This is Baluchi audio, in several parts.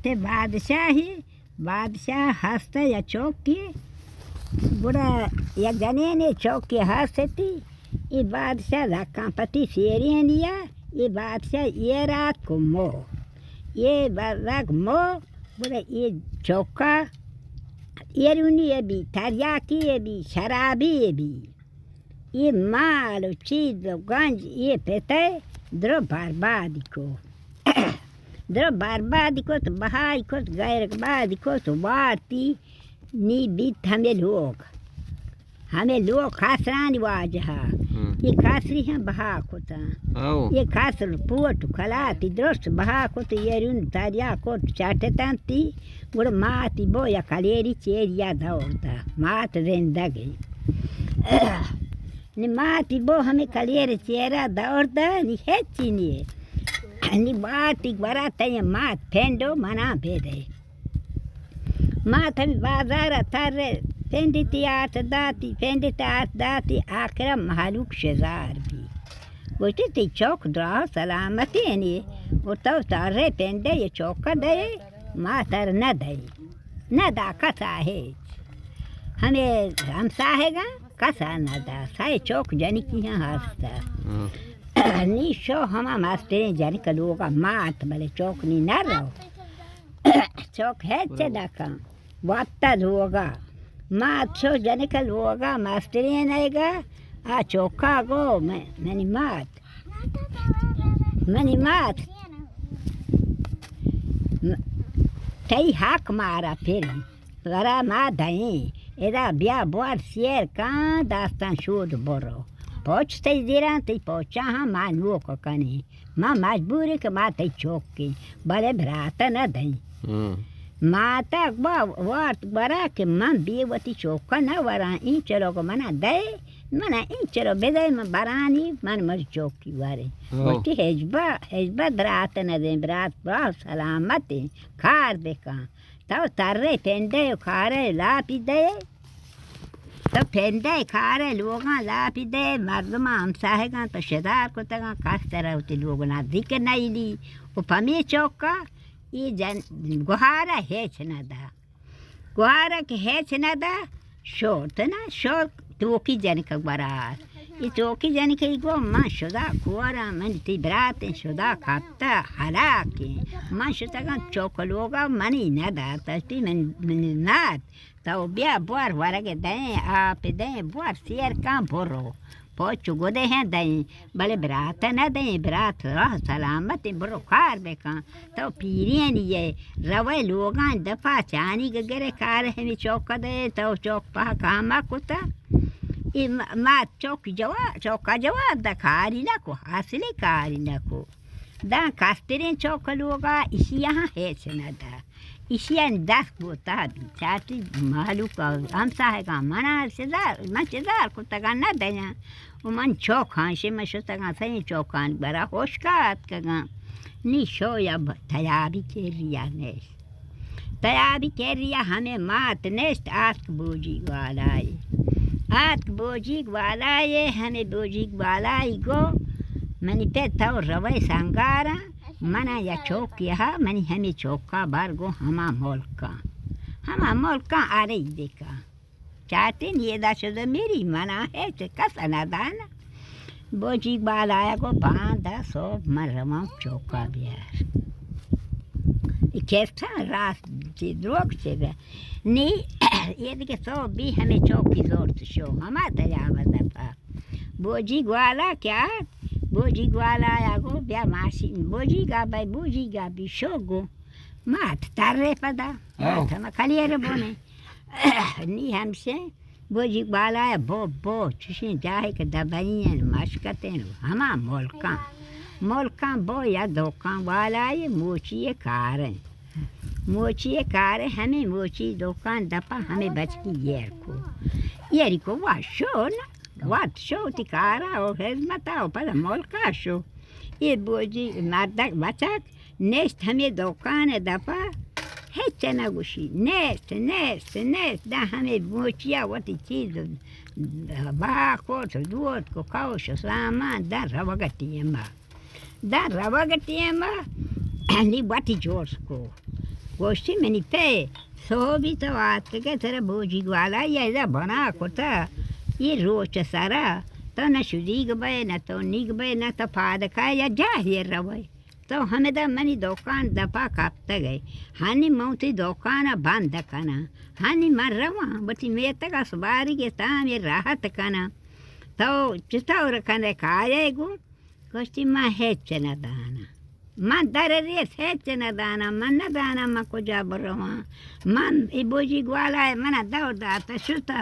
تے بادشاہی، بادشاہ ہست یا چوکی، گڑا یا جنینے چوکی ہستی، ای بادشاہ لکاں پتی سیرینیا، ای بادشاہ ایرات کو مو، یہ برگ مو، گڑا ای چوکا ایرونی بی، تریاکی بی، شرابی بی. اے مال و چیز و گنج اے پتئے درو بربادی کو. درو بربادی کت، بہائی کت، غیر بادی کت، وارتی نی بیت ہمے لوگ. ہمے لوگ کسرانی واجہ. ہم. اے کسری ہم بہا کتاں. او. اے کسر پوٹ کلاتی درست بہا کت، اے رون دریا کت چٹتنتی. گڑا ماتی بو یا کلیری چیریا دور دا. مات زندگی. نی ماتی بو ہمیں کلیر چیرا دور دا، نی ہچی نیے. نی ماتی گورا تئی مات پنڈو منا بدے. مات ہمیں بازار تر پنڈتی آت داتی، پنڈتی آت داتی، آخرا مہلوک شزار بی. گوشتی، تئی چوک دراہ سلامتی نی، و تو ترے پنڈے یہ چوک دے، ما تر نہ دئی، نہ دا کسا ہیچ. ہمے ہمساہگاں کسا نہ دا، سئے چوک جنکی ہاں ہستا. ہاں. نی شو ہما مستریں جنک لوگا مات، بلے چوک نی نہ رو. چوک ہیچ چہ دکاں. وپتا لوگا. مات شو جنک لوگا مسترین ایگا. آ چوکا گو من-، منی مات. منی مات. م-، تئی حق مارا پھر. ورا ما دئیں. ادا بیا بوار سیر کن داستان شود برو. پوچ تئی زیران تئی پوچا ہم ما نوک کنیں. ما مجبوریں کہ ما تئی چوکیں، بلے برات نہ دئیں. ہم. ماتا گوا وارت گورا کہ من بے وتی چوکا نہ وراں، این چلو گو منا دئے، منا این چلو بدئے، من برانی، من مر چوکی وریں. او. گوشتی، ہجبا، ہجبا برات نہ دئیں، برات با سلامتیں، کار بکن. تو ترے پنڈے و کارے لاپی دئے. تو پنڈے کارے لوگاں لاپی دئے، مردماں ہمساہگاں تو شدار کتگاں، کس ترا وتی لوگ نزدیک نئیلی. و پمی چوکا ای جن گوہارا ہیچ نہ دا. گوہارا کہ ہیچ نہ دا، شو تنا شو توکی جنک گورا. ای توکی جنک ای گو من شدا کورا، من تی براتیں شدا کپتا ہلاکیں. من شتگاں چوک لوگا منی نہ داتا، تی من، منی نات. تو بیا بور ورگ دئیں، آپ دئیں، بور سیر کن برو. پوچ گدے ہیں دئیں، بلے برات نہ دئیں، برات راہ سلامت، برو کار بکن. تو پیرینی ئے، روئے لوگاں دپا چانی گگرے کار ہمیں چوک دئے، تو چوک پہ کاما کتا. ای م-، ما چوک جوا-، چوکا جواب دا کاری نہ کو، حاصلی کاری نہ کو. داں کستریں چوک لوگا اشی ہاں ہیچ نہ دا. ایشی ء دست بوتا بی، چاٹی مہلوک ء ہمساہگاں منا چزار، من چزار کتگاں نہ دیاں. و من چوکاں شے، من شتگاں سئیں چوکانی برا ہوشکا اتکگاں. نی شو یا ب-، تیابی کیریا نیست. تیابی کیریا ہمے مات نیست، آتک بوجی گوالائے. آتک بوجی گوالائے، ہمے بوجی گوالائے گو، منی پت تو روئے سنگاراں، منا یا چوکی ہا، منی ہمے چوکا بار گو ہما ملکاں. ہما ملکاں آرئی بکا. چاٹیں یہ دا شد میری منا ہیچ کس نہ دانا. بوجی بالایا گو پاندا سو من رواں چوکا بیار. ای کسا راست چی دروگ چی بیا. نی، یہ دیگه سو بی ہمے چوکی زورت شو. ہما تجاوز پا. بوجی گوالا کیا؟ بوجی گوالا یا گو بیا ماشین. بوجی گا بای، بوجی گا بی شو گو. مات ترے پدا. ہاں. مات ہما کلیر بونے. نی ہمشے بوجی گوالا بو، بو، چشیں جاہے کہ دبئی ہیں، مشکت ہیں، ہما ملکاں. ملکاں بو یا دوکاں والا یہ موچی کاریں. موچی کاریں، ہمیں موچی دوکان دپا ہمیں بچکی یر کو. یری کو وا شو نا. وت شو تی کارا و خدمتا و پدا ملکا شو. اے بوجی مردک بچک نشت ہمے دکان دپا، ہچ نہ گوشی. نشت، نشت، نشت، دا ہمے موچیا وتی چیز بہا کت، دوت کو، کوش و سامان دا روگ ٹیما. داں روگ ٹیم ء نی وتی جوش کو. گوشتی، منی پے، سہبی تو آتکگے، ترا بوجی گوالا یا ادا بنا کتا، یہ روچ سرا تو نہ شدیگ بئے، نہ تو نیگ بئے، نہ تو پادکا یا جاہی روئے۔ تو ہمدا منی دکان دپا کپتگے، ہنی من وتی دکانا بند کناں، ہنی من رواں وتی میتگا سبارگے تامی راحت کناں۔ تو چطور کنے کارے گوں؟ گوشتی، من ہچ نہ داناں۔ من در ریت ہچ نہ داناں۔ من نہ داناں من کجا برواں۔ من اے بوجی گوالا ء منا دور داتا شتا۔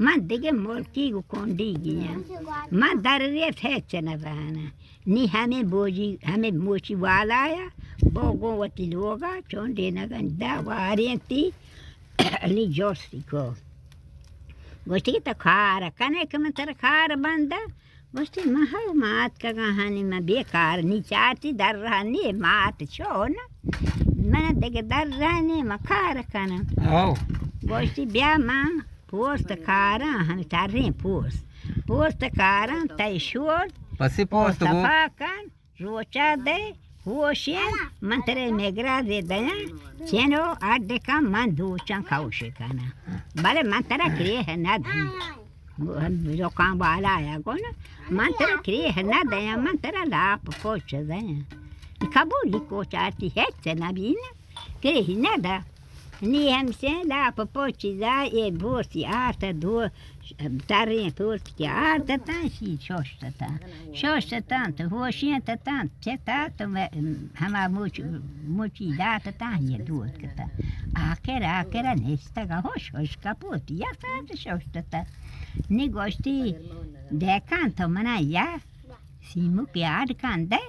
من دگہ ملکی گو کنڈی گیاں۔ من در ریت ہچ نہ داناں۔ نی ہمے بوجی، ہمے موچی والا یا بوگو وتی لوگا چونڈے نگن دا وارینتی۔ علی جوستی کو۔ گوشتی کہ تو کار کنے کہ من تر کار بندہ۔ گوشتی، من ہو مات کگا ہنی، من بیکار نی چارتی در رہا نی مات چون۔ من دگہ در رہا نی، من کار کنم۔ او۔ گوشتی، بیا من پوست کاراں، ہم ترین پوست۔ پوست کاراں، تئی شور پسی پوست گو۔ صفا کن۔ روچا دے، ہوشیں، من ترے مگرا دے دیاں، چینو اڈ کن من دوچاں کوش کناں۔ بلے من ترا کریہ نہ دیاں۔ دکان والا آیا گونا، من ترا کریہ نہ دیاں، من ترا لاپ پوچ دیاں۔ قبولی کو چارتی ہچ نہ بین، کریہ نہ دا۔ نی ہمسیں لاپ پوچی دا، اے بورتی آرت دو، تریں پورت کہ آرت تاں، شی شوشت تاں۔ شوشت تاں تو ہوشیں تاں، چتا تو ہما موچ، موچی دات تاں، یہ دوت کتا۔ آخر، آخر نشتگا ہوش، ہوش کپوت، یا ساعت شوشت تاں۔ نی گوشتی، دیکھاں تو منا یا سیمو کہ آڈ کن دے۔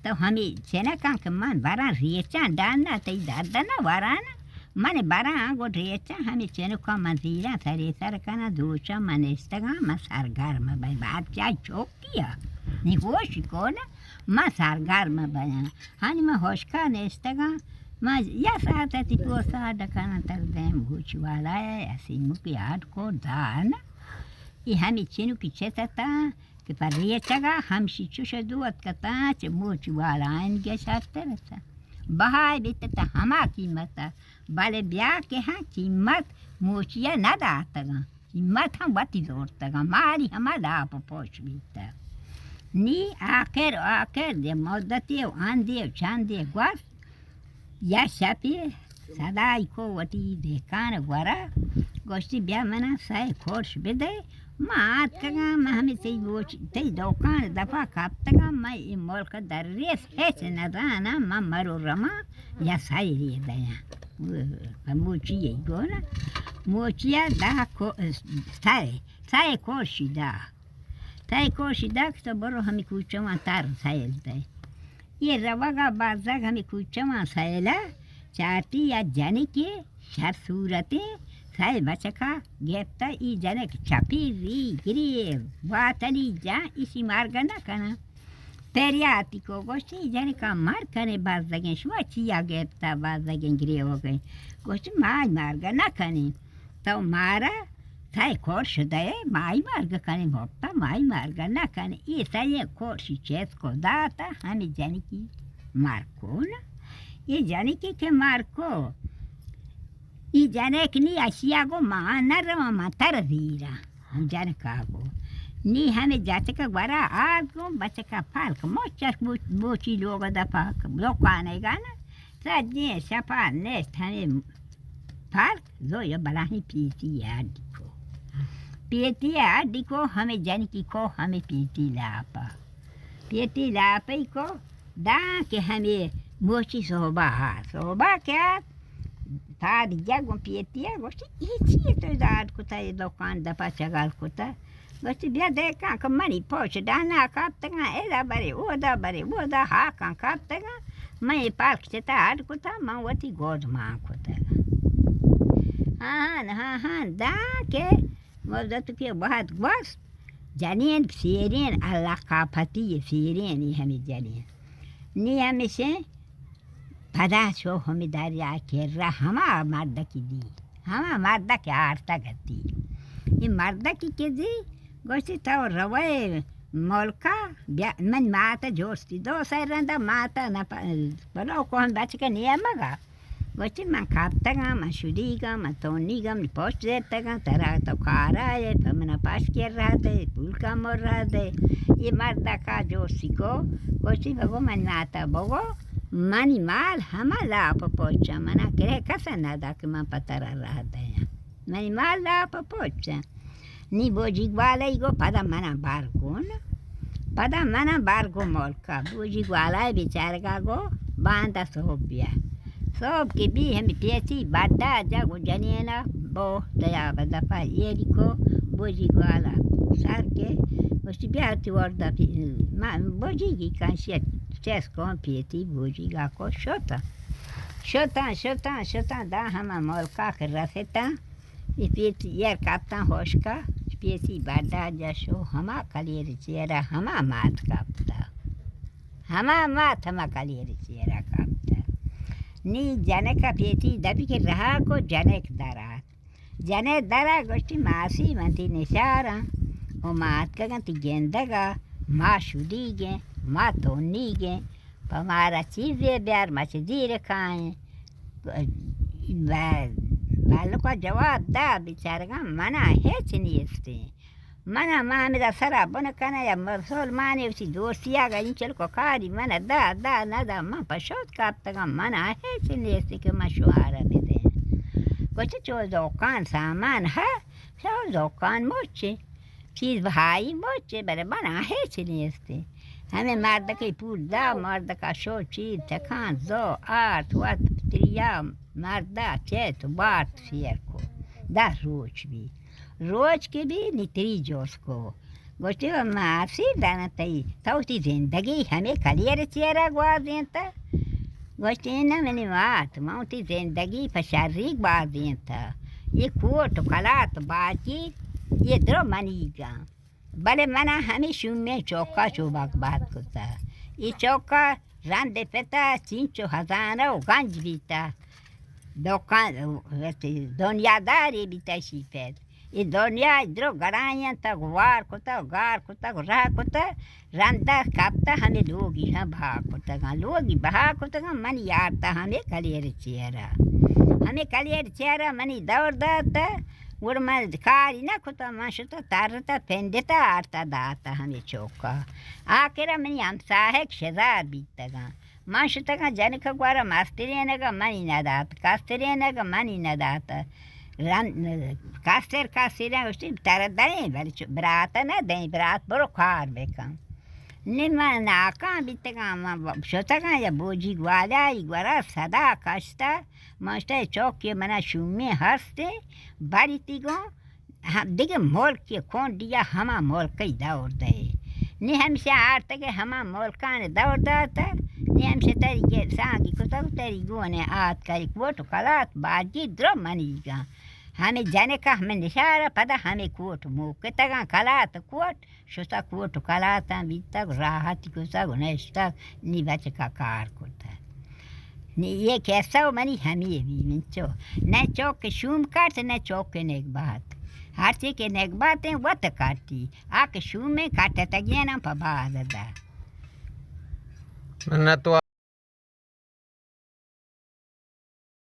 تو ہمے چنکاں کہ من براں ریچاں ڈانا، تئی درد نہ ورانا۔ من براں گو ریچاں، ہمے چنکاں من زیراں، سرے سر کناں، دوچاں من نشتگاں، من سرگرم بئیں۔ بادشاہ چوکیا، نی ہوش کو نا، من سرگرم بیاں۔ ہنی من ہوشکا نشتگاں، من یا ساعت تی پوسا ڈکانا تر دیم گوچ والا یا سیمو کی آڈ کو دانا۔ ای ہمے چنکی چتتاں، کہ پہ ریچگا ہمشی چش دوت کتاں، چہ موچی والائینگے شرتر اتاں۔ بہائے بیت تہ ہما قیمتا، بلے بیا کہ ہاں قیمت موچیا نہ داتگاں، قیمت ہم وتی زورتگاں، مالی ہما لاپ پوش بیتہ۔ نی آخر، آخر دے مدتے و اندے و چندے گوست، یا شپے سدائی کو وتی دہکان گورا، گوشتی، بیا منا سئے کرش بدئے، من آتکگاں، من ہمے تئی بوچ، تئی دکان دپا کپتگاں، من اے ملک در ریس ہچ نزاناں، من مرو رواں یا سئے ریدیاں۔ موچی ای گونا، موچیا دہ کو، سئے، سئے کرشی دہ۔ تئی کوشی دک تو برو ہمے کوچواں تر سیل دئے۔ یہ روگا بزگ ہمے کوچواں سیلا چارتی یا جنکے شر صورتیں سئے بچکا گپتہ، ای جنک چپی ری گری باتلی جان، ایشی مرگ نہ کناں۔ پریاتی کو گوشتی، ای جنکا مر کنے بزگیں، شما چیا گپتہ بزگیں گریوگیں؟ گوشتی، مائی مرگ نہ کنیں۔ تو مارا سئے کرش دئے، مائی مرگ کنیں، بھکتا مائی مرگ نہ کنیں۔ اے سئے کرشی چست کو داتا، ہمے جنکی مرکو نا۔ اے جنکی کہ مرکو، اے جنک نی اشیا گو ما نہ رواں، ما تر زیراں۔ جنکا گو۔ نی ہمے جچک گورا آت گو، بچکا پلک مچش بو-، بوچی لوگ دپا لوکانے گانا۔ سجیں شپا نشت ہمے پلک زوی بلاہیں پیتی اڈی کو۔ پیتی اڈی کو ہمے جنکی کو ہمے پیتی لاپا۔ پیتی لاپی کو داں کہ ہمے موچی صحبا آ۔ صحبا کہ آ پاد جا گوں پیتی ء گوشتی، اے چی تو داد کتا اے دکان دپا چگل کتا؟ گوشتی، بیا دہکان کہ منی پوچ ڈانا کپتگاں، ادا برے، اودا برے، اودا ہاکاں کپتگاں، من اے پلک چتا اڈ کتا، من وتی گود مان کتگ۔ ہاں، ہاں، ہاں، ہاں، داں کہ مدت کہ بعد گوست، جنین سیرین، اللہ کاپتی سیرین، ای ہمے جنین۔ نی ہمیشیں پدا شو ہمے دریا کرا ہما مردکی دی، ہما مردک آرتگ اتی۔ اے مردکی کہ دی، گوشتی، تو روئے ملکا، بیا، من ماتا جوستی، دو سئے رندا ماتا نہ پ-، بلو کو ہم بچ کے نیمگا۔ گوشتی، من کپتگاں، من شدیگاں، من تونیگاں، من پشت زیتگاں، ترا تو کارا ئے، پہ منا پش گر رہتے، پول کمر رہتے۔ یہ مردکا جوستی کو، گوشتی، بگو من ماتا بگو، منی مال ہما لاپ پوچا، منا کرے کسا ندا کہ من پہ ترا رہ دیاں۔ منی مال لاپ پوچا۔ نی بوجی گوالئی گو پدا منا بار گون۔ پدا منا بار گو ملکا۔ بوجی گوالای بیچارگا گو باندا صحب بیا۔ صحب کہ بی ہمی پیسی بڈا جا گو جنینا بو دیا بدفا ایری کو بوجی گوالا سر کے گوشتی، بیا تی وردا پی-، ما-، بوجی گی کانشی چیس کون پیتی بوجی گا کو شوتا۔ شوتا، شوتا، شوتا دا ہما ملکا کہ رسیتا۔ اے پیتی ایر کپتاں ہوشکا، پیتی بڈا جشو ہما کلیر چیرا ہما مات کپتا۔ ہما مات ہما کلیر چیرا کپتا۔ نی جنکا پیتی دپی کہ رہا کو جنک درات۔ جنک درا گوشتی، ماسی من تی نشاراں و ما اتکگاں تی گندگا، ما شدیگیں، ما تونیگیں، پہ مارا چیزے بیار، ما چہ دیر کائیں۔ ب-، بلکا جواب دا، بیچارگاں منا ہچ نیستیں۔ منا ما ہمدا سرا بن کناں یا مسلمانے وتی دوستیاگا انچل کو کاری منا دا، دا، ندا، من پہ شوت کپتگاں، منا ہچ نیستیں کہ من شمارا بدیں۔ گوشت، چو دکان سامان ہے، چو دکان مچے۔ چیز بہائی مچے، بلے منا ہچ نیستی۔ ہمے مردکے پول دا، مردکا شو چیر تکان زو آرت وت تریا مردا چیت بارت سیر کو۔ دہ روچ بی۔ روچ کہ بی نی تری جوس کو۔ گوشتی، و ماسی دانا تئی، تو تی زندگی ہمے کلیر چیرا گوازینتا؟ گوشتی، نہ منی مات، من وتی زندگی پہ شری گوازینتا۔ یہ کوٹ و کلات باجی، یہ درو منیگاں۔ بلے منا ہمے شومیں چوکا چو بگبات کتا۔ یہ چوکا رند پتا چینچو ہزانہ و گنج بیتا۔ دکان، دنیا داری بیتا شی پت۔ اے دنیا درو گڑائینتگ، وار کتگ، گار کتگ، رہ کتگ، رندا کپتہ ہمے لوگی ہم بہا کتگاں۔ لوگی بہا کتگاں، من یارتہ ہمے کلیر چیرا۔ ہمے کلیر چیرا منی دور داتہ، گڑا من کاری نہ کتہ، من شتہ ترتہ، پندتہ، آرتہ داتہ ہمے چوکا۔ آخرا منی ہمساہگ شزار بیتگاں۔ من شتگاں جنک ء گورا مسترینگ ء منی ندات، کسترینگ ء منی ندات۔ رن-، کستر کسترین گوشتی، ترا دئیں، بلے چو-، برات ء نہ دئیں، برات برو کار بکن۔ نی من ناکام بیتگاں، من شتگاں یا بوجی گوالائی گورا صدا کشتہ، من شتہ چوکی منا شومی ہستے، بریتی گوں، ہم دگہ ملکے کونڈیا ہما ملکئی دور دئے۔ نی ہمشہ آرتگے ہما ملکان دور داتہ، نی ہمشہ تری گے سانگی کتگ، تری گونے آتکئی کوٹ و کلات باجی درو منیگاں۔ ہمے جنکا ہمے نشارہ پدا ہمے کوٹ موکتگاں، کلات کوٹ شتگ، کوٹ و کلاتاں بیتگ، راحتی کتگ و نشتگ، نی بچکا کار کتگ۔ نی یہ قصہ و منی ہمی بی منچو۔ نہ چوک شوم کٹ، نہ چوک نگبات۔ ہرچی کہ نگباتیں وت کٹی۔ آ کہ شومیں کٹتگیناں پہ باز دا۔ نہ تو